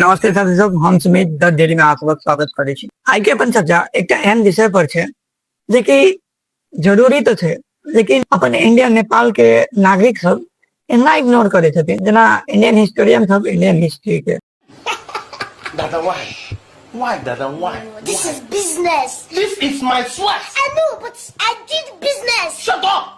नमस्ते साथी सब, हम सुमित द डेली में अहाँ सबक स्वागत करै छी। आइ के अपन चर्चा एकटा एहन विषय पर छै जे कि जरूरी तऽ छै, लेकिन अपन इंडिया नेपाल के नागरिक सब एना इग्नोर करै छथिन जेना इंडियन हिस्टोरियन सब इंडियन हिस्ट्री के। Dada, why? Why, Dada, why? This is business. This is my sweat. I know, but I did business. Shut up!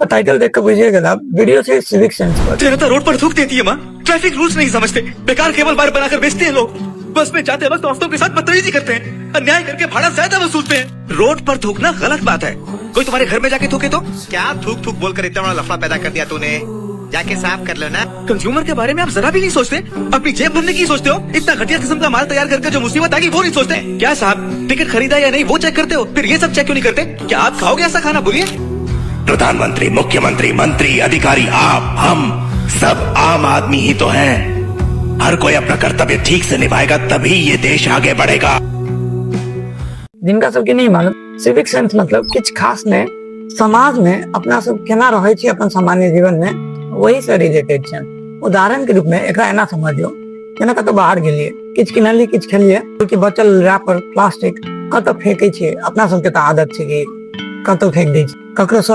तऽ टाइटल देख के बुझिए गेला, वीडियो छै सिविक सेंस पर। जनता रोड पर थूक देती है माँ, ट्रैफिक रूल्स नहीं समझते, बेकार केबल वायर बनाकर बेचते हैं लोग, बस में जाते वक्त औरतों के साथ बदतमीजी करते हैं, अन्याय करके भाड़ा ज्यादा वसूलते हैं। रोड पर थूकना गलत बात है, कोई तुम्हारे घर में जाके थूके तो क्या थूक थूक बोलकर इतना बड़ा लफड़ा पैदा कर दिया तूने, जाके साफ कर लो ना। कंज्यूमर के बारे में आप जरा भी नहीं सोचते, अपनी जेब भरने की सोचते हो। इतना घटिया किस्म का माल तैयार करके जो मुसीबत आएगी वो नहीं सोचते। क्या साहब टिकट खरीदा या नहीं वो चेक करते हो, फिर ये सब चेक क्यों नहीं करते? क्या आप खाओगे ऐसा खाना? बोलिए। प्रधानमंत्री, मुख्यमंत्री, मंत्री, अधिकारी, आप, हम सब आम आदमी ही तो हैं। हर कोई अपना कर्तव्य ठीक से निभाएगा तभी ये देश आगे बढ़ेगा। जिनका सबके नहीं मालूम, सिविक सेंस मतलब किछु खास नहि, समाज में अपना सब केना रहै छी अपन सामान्य जीवन में, वही से रिलेटेड छै। उदाहरण के रूप में एकरा एना समझियौ, जेना कतौ बाहर गेलियै, किछु किनलियै, किछु खेलियै, कि बचल रैपर प्लास्टिक कतौ फेंकै छियै। अपना सबके तऽ आदत छै कि कतौ फेंक दै छी। ककरो से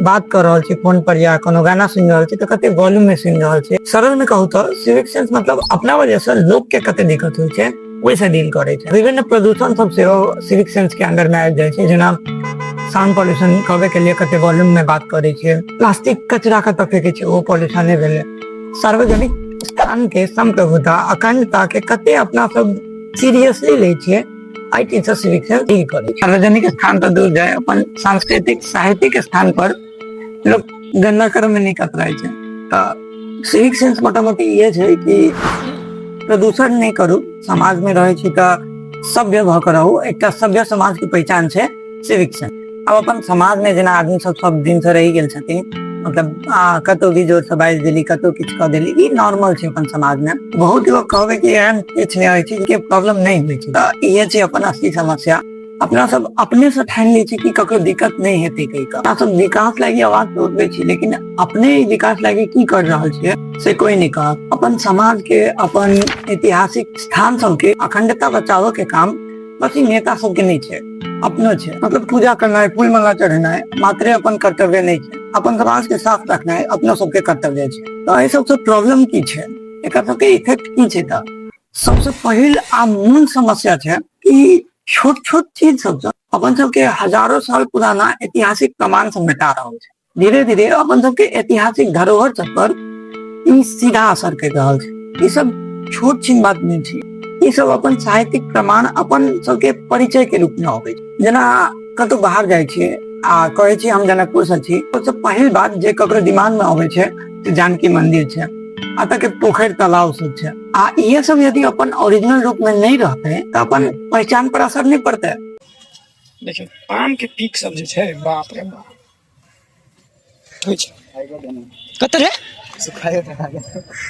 बात कर रहल छी फोन पर या कोनो गाना सुनि रहल छी तऽ कते वॉल्यूम में सुनि रहल छी। सरल में कहू तऽ सिविक सेंस मतलब अपना वजह से लोक के कते दिक्कत होइ छै ओहिसँ डील करै छै। विभिन्न प्रदूषण सब सेहो सिविक सेंस के अंडर में आबि जाइ छै, जेना साउंड पॉल्यूशन कहबे के लिए कते वॉल्यूम में बात करै छियै, प्लास्टिक कचरा कतऽ फेंकै छियै ओ पॉल्यूशने भेलै। सार्वजनिक स्थान के संप्रभुता अखंडता के कते अपना सब सीरियसली लै छियै, एहि चीज से सिविक सेंस डील करै छै। सार्वजनिक स्थान पर दूर जाय, अपन सांस्कृतिक साहित्यिक स्थान पर लोक गंदा करऽ में नहि कतराइ छै। तऽ सिविक सेंस मोटा मोटी इहे छै कि प्रदूषण नहि करू, समाज में रहै छी तऽ सभ्य भऽ कऽ रहू। एकटा सभ्य समाज के पहचान छै सिविक सेंस। आब अपन समाज में जेना आदमी सब सब दिन से रहि गेल छथिन, मतलब कतौ भी जोर से बाजि देली, कतौ किछु कऽ देली, ई नॉर्मल छै अपन समाज में। बहुत लोग कहबै कि एहन किछु नहि होइ छै, कि प्रॉब्लम नहि होइ छै, तऽ इहे छै अपन असली समस्या। अपना सब अपने से ठानि लै छी कि ककरो दिक्कत नहि हेतै कहि कऽ। अपना सब विकास लागी आवाज तऽ उठबै छी, लेकिन अपने विकास लागी की कर रहल छियै से कोई नहि कहत। अपन समाज के, अपन ऐतिहासिक स्थान सबके अखंडता बचाबऽ के काम बस ई नेता सबके नहि छै, अपनो छै। मतलब पूजा करनाइ, फूल माला चढ़ेनाइ मात्रे अपन कर्तव्य नहि छै, अपन समाज के साफ रखनाइ अपनो सबके कर्तव्य छै। तऽ एहि सबसँ प्रॉब्लम की छै, एकर सबके इफेक्ट की छै? तऽ सबसँ पहिल आ मूल समस्या छै कि छोट छोट चीज सबसँ अपन सबके हजारों साल पुराना ऐतिहासिक प्रमाण सब मिटा रहल छै। धीरे धीरे अपन सबके ऐतिहासिक धरोहर सब पर ई सीधा असर कर रहल छै। ई सब छोट छिन बात नहि छै, ई सब अपन साहित्यिक प्रमाण अपन सबके परिचय के रूप में अबै छै। जेना कतौ बाहर जाइ छियै आ कहै छियै हम जनकपुर से छी, सबसँ पहिल बात जे ककरो दिमाग में अबै छै से जानकी मंदिर छै, एतऽ के पोखरि तालाब सब छै। आ इहे सब यदि अपन ओरिजिनल रूप में नहीं रहते तऽ अपन पहचान पर असर नहीं पड़ते। देखियौ आम के पीक सब जे छै, बाप रे बाप होइ छै। कतऽ रे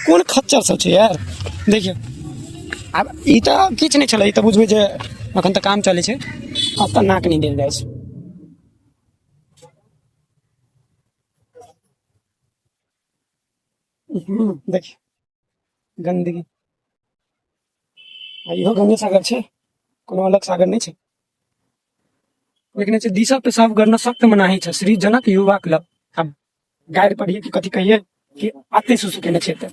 कोन खच्चर सब छै यार। देखियौ आब ई तऽ किछु नहि छलै, ई तऽ बुझबै जे एखन तऽ काम चलै छै, आब तऽ नाक नहि देल जाइ छै। देखियौ गन्दगी, आ इहो गंगे सागर छै, कोनो अलग सागर नहि छै। लेकिन छै दिशा पेशाब करना सख्त मनाही छै श्री जनक युवा क्लब। आब गारि पढ़िए कि कथी कहिए कि आते सुसु केने छै। तऽ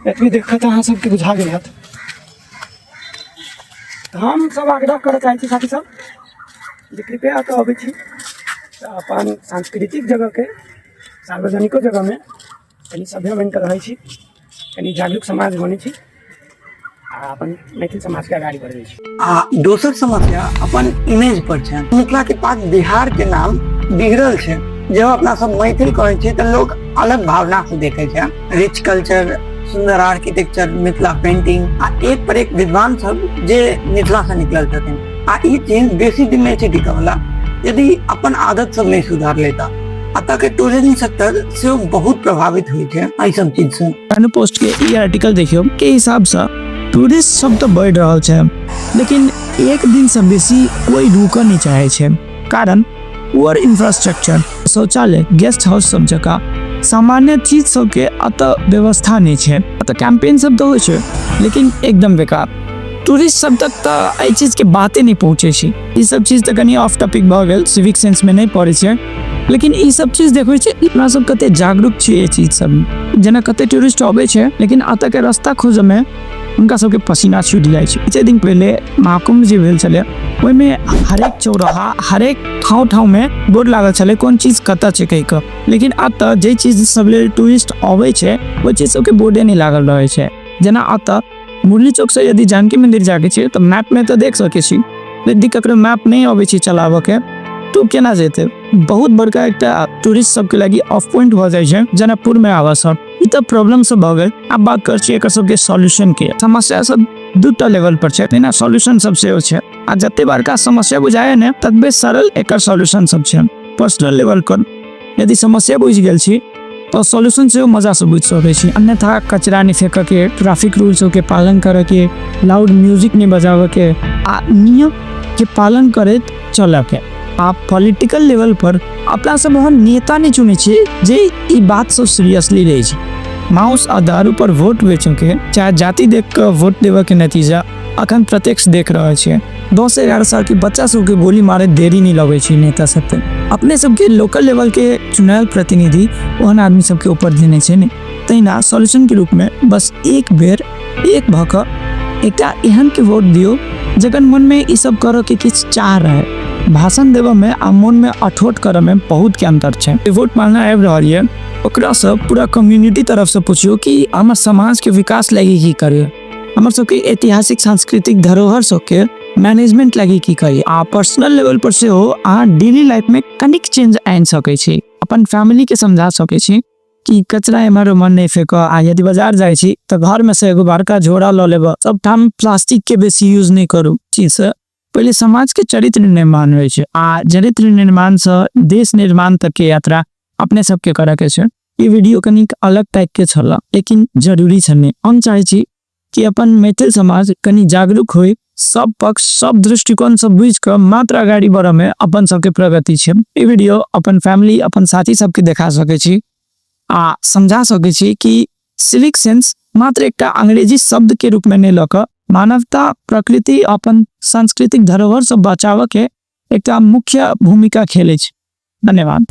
एतबी देखऽ तऽ अहाँ सबके बुझा गेल हैत। तऽ हम सब आग्रह करऽ चाहै छी साथी सब जे कृपया एतऽ अबै छी तऽ अपन सांस्कृतिक जगहके सार्वजनिको जगहमे कनि सभ्य बनि कऽ रहै छी, कनि जागरूक समाज बनै छी आ अपन मैथिल समाजके अगाडि बढ़बै छी। आ दोसर समस्या अपन इमेज पर छै। मिथिला के पास बिहार के नाम बिगड़ल छै। जब अपना सब मैथिल कहै छियै तऽ लोग अलग भावना से देखे छै। रिच कल्चर, सुंदर आर्किटेक्चर, मिथिला पेंटिंग आ एक पर एक विद्वान सब जे मिथिला से निकलल छथिन। आ ई चीज बेसी दिन नहि छै टिकऽ वाला यदि अपन आदत सब नहि सुधार लेता। एतऽ के टूरिज्म सेक्टर सेहो बहुत प्रभावित होइ छै एहि सब चीज से। पोस्ट के ई आर्टिकल देखियौ के हिसाब से टूरिस्ट सब तऽ बढ़ि रहल छै, लेकिन एक दिन से बेसी कोई रुकऽ नहि चाहे छै, कारण पुअर इंफ्रास्ट्रक्चर, शौचालय, गेस्ट हाउस सब जकाँ सामान्य चीज सबके एतऽ व्यवस्था नहि छै। एतऽ कैंपेन सब तऽ होइ छै, लेकिन एकदम बेकार। टूरिस्ट सब तक तऽ एहि चीजके बाते नहि पहुँचै छै। ई सब चीज तऽ कनि ऑफ टॉपिक भऽ गेल, सिविक सेंसमे नहि पड़ै छै, लेकिन ई सब चीज देखबै छै अपना सब कते जागरूक छियै एहि चीज सबमे। जेना कते टूरिस्ट अबै छै, लेकिन एतऽके रास्ता खोजऽमे हुनका सबके पसीना छूटि जाइ छै। किछु दिन पहिले महाकुम्भ जे भेल छलै, ओहिमे हरेक चौराहा, हरेक ठाँव ठाँवमे बोर्ड लागल छलै कोन चीज कतऽ छै कहि कऽ, लेकिन एतऽ जाहि चीज सब लेल टूरिस्ट अबै छै ओहि चीज सबके बोर्डे नहि लागल रहै छै। जेना एतऽ मुरली चौकसँ यदि जानकी मन्दिर जाके छै तऽ मैपमे तऽ देख सकै छी, यदि ककरो मैप नहि अबै छै चलाबऽके तऽ केना जेतै? बहुत बड़का एकटा टूरिस्ट सबके लागि ऑफ पॉइंट भऽ जाइ छै जनकपुरमे आबऽसँ। ई तऽ प्रॉब्लम सब भऽ गेल। आब बात करै छी एकर सबके सॉल्यूशन के। समस्या सब दूटा लेवल पर छै, तहिना सॉल्यूशन सब सेहो छै, आ जते बड़का समस्या बुझाए ने ततबे सरल एकर सॉल्यूशन सब छै। पर्सनल लेवल पर यदि समस्या बुझि गेल छी तऽ सॉल्यूशन सेहो मजासँ बुझि सकै छी। अन्यथा कचरा नहि फेंकऽके, ट्रैफिक रूल सबके पालन करऽके, लाउड म्यूजिक नहि बजाबऽके आ नियमके पालन करैत चलऽके। आ पॉलिटिकल लेवल पर अपना सब ओहन नेता नहि चुनै छियै जे ई बात सब सीरियसली लै छै। माउस आ दारू पर वोट बेचऽके, चाहे जाति देख कऽ वोट देबऽके नतीजा अखन प्रत्यक्ष देख रहल छियै। 10-11 सालके बच्चा सबके गोली मारैत देरी नहि लगै छै नेता सबके। अपने सबके लोकल लेवलके चुनायल प्रतिनिधि ओहन आदमी सबके ऊपर देने छै ने। तहिना सॉल्यूशनके रूपमे बस एक बेर एक भऽ कऽ एकटा एहनके वोट दियौ जकर मनमे ई सब करऽके किछु चाह रहै। भाषण देबऽमे आ मोनमे अठोट करऽमे बहुतके अन्तर छै। वोट मांगना आबि रहल यऽ ओकरासँ पूरा कम्युनिटी तरफसँ पुछियौ कि हमर समाजके विकास लागि की करियै, हमर सबके ऐतिहासिक सांस्कृतिक धरोहर सबके मैनेजमेंट लागि की करियै। आ पर्सनल लेवल पर सेहो अहाँ डेली लाइफमे कनिक चेंज आनि सकै छी, अपन फैमिलीके समझा सकै छी कि कचरा एम्हर ओम्हर नहि फेकऽ, आ यदि बाजार जाइ छी तऽ घरमे से एगो बड़का झोरा लऽ लेबऽ, सबठाम प्लास्टिकके बेसी यूज नहि करू। चीजसँ पहिले समाजके चरित्र निर्माण होइ छै, आ चरित्र निर्माणसँ देश निर्माण तकके यात्रा अपने सबके करऽके छै। ई वीडियो कनिक अलग टाइपके छल, लेकिन जरूरी छलै। हम चाहै छी कि अपन मैथिल समाज कनि जागरूक होइ, सब पक्ष सब दृष्टिकोणसँ बुझि कऽ मात्र अगाडि बढ़ऽमे अपन सबके प्रगति छै। ई वीडियो अपन फैमिली अपन साथी सबके देखा सकै छी आ समझा सकै छी कि सिविक सेंस मात्र एकटा अंग्रेजी शब्दके रूपमे नहि लऽ कऽ मानवता, प्रकृति, अपन सांस्कृतिक धरोहर सब बचाबऽके एकटा मुख्य भूमिका खेलै छै। धन्यवाद।